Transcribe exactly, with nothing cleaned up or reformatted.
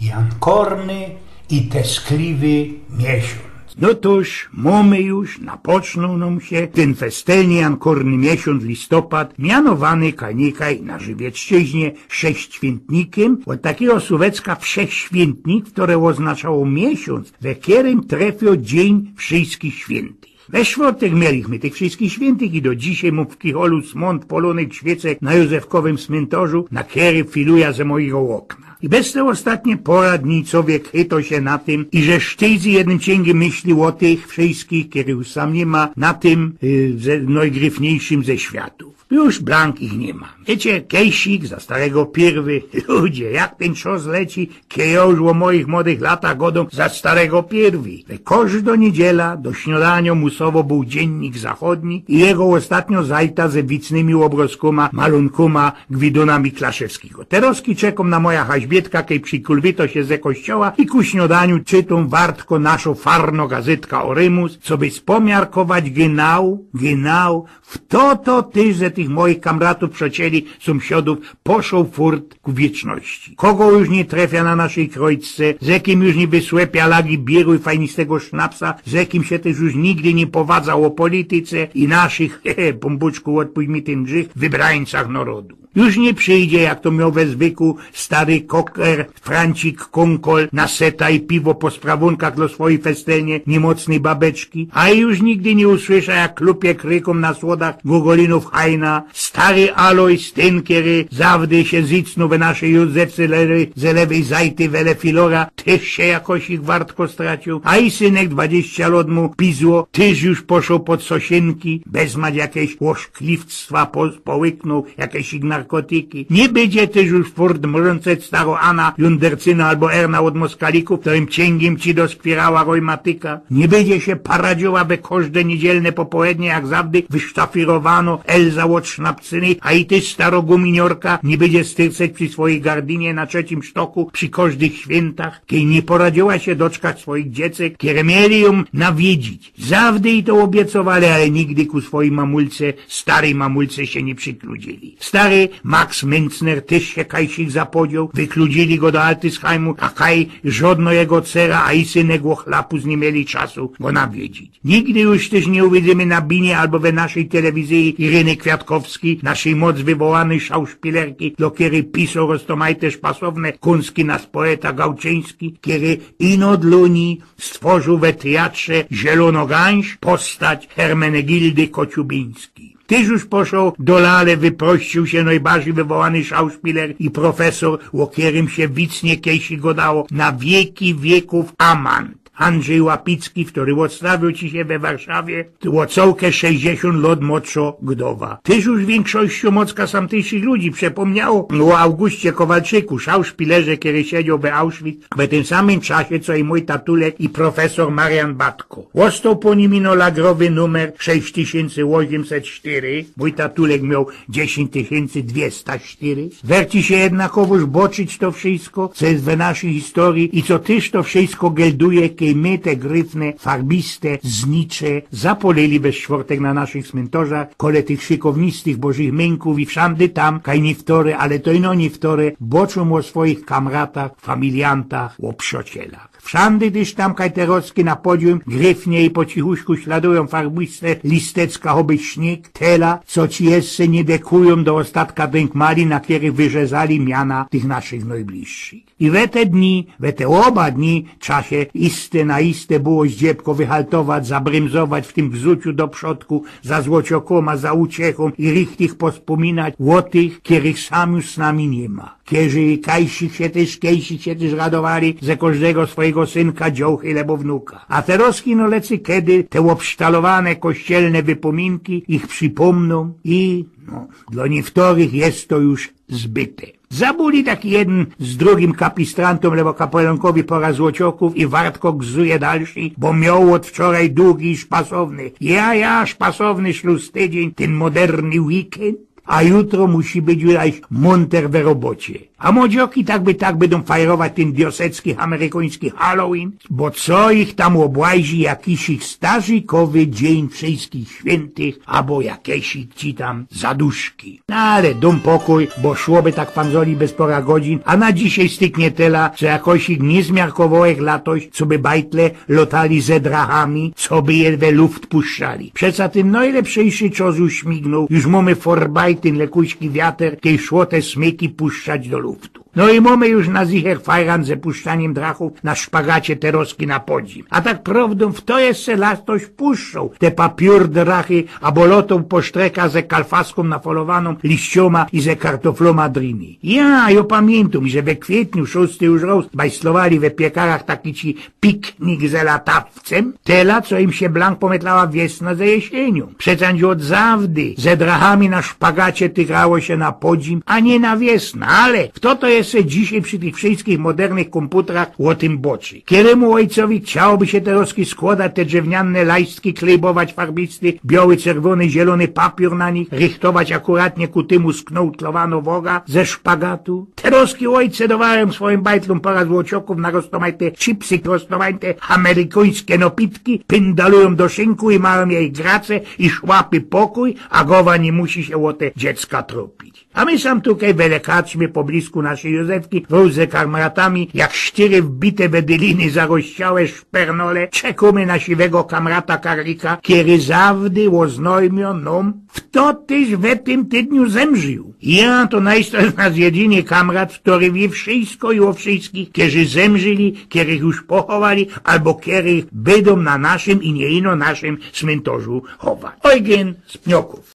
Jankorny i teskliwy miesiōnc. No tōż, mōmy już, napocznōł nōm sie tyn festelny jankorny miesiōnc, listopad, mianowany kaj nikaj na Żywiecczyźnie wszechświętnikym, ôd takigo słōwecka wszechświętnik, kere ôznaczało miesiōnc, we kerym trefioł dziyń wszyskich świyntych. We szwōrtek mielichmy tych wszyskich świyntych i do dzisiej mōm w kicholu smōnd polōnych świycek na Józefkowym smyntorzu, na kery filuja ze mojigo ôkna. I bez te ôstatnie pora dni cowiek chyto sie na tym, iże sztyjzy jednym ciyngiym myśli ô tych wszyskich, kerych już sam niy ma na tym, y, ze, nojgryfniyjszym ze światōw. Już blank ich niy ma. Wiycie, kejsik za starego piyrwy. Ludzie, jak tyn czas leci, kej już ô mojich młodych latach gŏdōm za starego piyrwy. Kożdo niydziela do śniŏdaniŏ musowo bōł Dziynnik Zachodni i jego ôstatniŏ zajta ze wicnymi ôbrŏzkōma, malōnkōma Gwidōna Miklaszewskigo. Terŏzki czekōm na moja haźbiytka, kej przikōlwytŏ sie ze kościoła i ku śniŏdaniu czytōm wartko naszŏ farnŏ gazytka Orymus, coby spomiarkować genau, genau, fto to tyż ze tych mojich kamratōw, przŏcieli, sōmsiadōw poszoł furt ku wieczności. Kogo już niy trefia na naszyj krojce, ze kim już niy wysłepia lagi biru i fajnistego sznapsa, ze kim sie tyż już nigdy niy powadzŏł ô polityce i naszych, he, he, Pōnbōczku, ôdpuść mi tyn grzych, wybrańcach nŏrodu. Już niy przijdzie, jak to mioł we zwyku, stary koker, Francik Kōnkol na seta i piwo po sprawōnkach dlŏ swojij festelnie niymocnyj babeczki, a już nigdy niy usłysza, jak klupie krykōm na słodach gogolinōw Hajna, stary Alojs, tyn, kery zawdy sie zycnōł we naszyj Józefce lewej, ze lewej zajty wele filora, tyż sie jakosik wartko straciōł, a i synek dwadziścia lŏt mu pizło, tyż już poszoł pod sosiynki, bez mać jakeś ôszkliwstwa po-, połyknōł, jakeś narkotyki. Niy bydzie tyż już furt mrōnceć starŏ Ana Lundercyna abo Erna ôd Moskalikōw, to im ciyngiym ci doskwierała rojmatyka. Niy bydzie sie paradzioła we kożde niydzielne popołednie, jak zawdy, wysztafirowanŏ Elza ôd Sznapcyny, a i tyż starŏ guminiorka niy bydzie styrceć przi swojij gardinie na trzecim sztoku przi kożdych świyntach, kej niy poradzioła sie doczkać swojich dziecek, kere mieli jōm nawiedzić. Zawdy i to ôbiecowali, ale nigdy ku swojij mamulce, staryj mamulce sie niy przikludzili. Stary Max Mincner tyż sie kajsik zapodzioł, wykludzili go do Altisheimu, a kaj żŏdnŏ jego cera, a i synek ô chlapus niy mieli czasu go nawiedzić. Nigdy już tyż niy uwidzymy na binie abo we naszyj telewizyji Iryny Kwiatkowskij, naszyj moc wywołanyj szauszpilerki, dlŏ kerej pisoł roztōmajte szpasowne kōnski nasz poeta Gałczyński, kery ino dlō nij stworzōł we teatrze Zielōnŏ Gałś postać Hermenegildy Kociubińskij. Tyż już poszoł do lale, wyprościł sie nojbardzij wywołany szauszpiler i profesor, ô kerym sie wicnie kejsik gŏdało, na wieki wiekōw amant. Andrzej Łapicki, kery ôdstawioł ci sie we Warszawie, ô cołke sześćdziesiōnt lŏt modszŏ gdowa. Tyż już wiynkszość mocka samtyjszych ludzi przepōmniało ô Auguście Kowalczyku, szauszpilerze, kery siedzioł we Auschwitz we tym samym czasie, co i mōj tatulek i profesor Marian Batko. Ôstoł po nim ino lagrowy numer sześć tysiōncy ôziymset sztyry, mōj tatulek mioł dziesiyńć tysiōncy dwiesta sztyry. Werci sie jednakowōż zobaczyć to wszysko, co je we naszyj historyji i co tyż to wszysko gelduje, kej my te gryfne, farbiste znicze zapolyli we sztwŏrtek na naszych smyntorzach, kole tych szykownistych Bożych Mynkōw i wszandy tam, kaj niywtory, ale to ino niywtory, boczōm ô swojich kamratach, familiantach, ô przŏcielach. Wszandy tyż tam, kaj terŏzki na podium gryfnie i po cichuszku śladujōm farbiste listecka choby śniyg, tela, co ci jeszcze niy dekujōm do ôstatka dynkmali, na kerych wyrzezali miana tych naszych nojbliższych. I we te dni, we te ôba dni, trza sie iste na iste było zdziebko wyhaltować, zabrymzować w tym wzuciu do przodku, za złociokōma, za uciechōm i richtig pospōminać ô tych, kerych sam już z nami niy ma. Kerzy kajsik sie tyż, kejsik sie tyż radowali ze kożdego swojigo synka, dziołchy abo wnuka. A terŏzki ino lecy kedy te ôbsztalowane kościelne wypōminki ich przipōmnōm i, no, dlŏ niywtorych je to już zbyte. Zabuli taki jedyn z drugim kapistrantōm abo kapelōnkowi pŏra złociokōw i wartko gzuje dalszyj, bo mioł ôd wczoraj dugi i szpasowny, ja, ja, szpasowny szlustydziyń, tyn moderny weekend. A jutro musi być już mōnter we robocie. A młodzioki tak by tak bydōm fajrować tyn wioseccki, amerykoński Halloween, bo co ich tam ôbłazi jakisik starzikowy Dziyń Wszyjskich Świyntych, abo jakesik ci tam zaduszki. No ale dōm pokōj, bo szło by tak pandzoli bez pora godzin, a na dzisiej styknie tela, co jakoś ich niy zmiarkowołech latoś, co by bajtle lotali ze drachami, co by je we luft puszczali. Przeca tyn nojlepszyjszy czas już mignoł, już mōmy forbaj tyn lekuśki wiater, kej szło te smyki puszczać do luftu. No i mōmy już na zicher fajran ze puszczaniym drachōw na szpagacie teroski na podzim. A tak prowdōm, fto jeszcze latoś puszczoł te papiōr drachy, abo lotoł po sztrekach ze kalfaskōm nafolowanyma liściōma i ze kartoflōma drimi. Ja, jo pamiyntam, że we kwietniu szōsty już roz bajslowali we piekarach taki ci piknik ze latawcym, tela, co im sie blank pomytlała wiesna ze jesiynōm. Przecież ôd zawdy ze drachami na szpagacie tygrało sie na podzim, a niy na wiesna. Ale fto to jeszcze dzisiej przi tych wszyjskich modernych kōmputrach ô tym boczy? Kerymōm ôjcowi chciałoby sie teroski skłodać te drzewniane lajstki, klejbować farbisty, bioły, czerwōny, zielōny papiōr na nich, rychtować akuratnie ku tymu sknołtlowano woga ze szpagatu? Teroski ôjce dowarōm swojim bajtlōm pora złociokōw na roztomajte chipsy, roztomajte amerykońske nopitki, pyndalujōm do szynku i majōm jej grace i szłapy pokōj, a gowa niy musi sie ô te dziecka tropić. A my sam tukej we le karczmie poblisku naszyj Józefki wrōz ze kamratami, jak sztyry wbite we dyliny zarościałe szpernole, czekōmy na siwego kamrata Karlika, kery zawdy ôznojmio nōm, fto tyż we tym tydniu zemrziōł. Ja to najstarszy nasz jedyny kamrat, kery wiy wszyjsko i ô wszyjskich, kerzy zemrzli, kerych już pochowali, abo kerych bydōm na naszym i niy ino naszym smyntorzu chować. Eugyn z Pniokōw.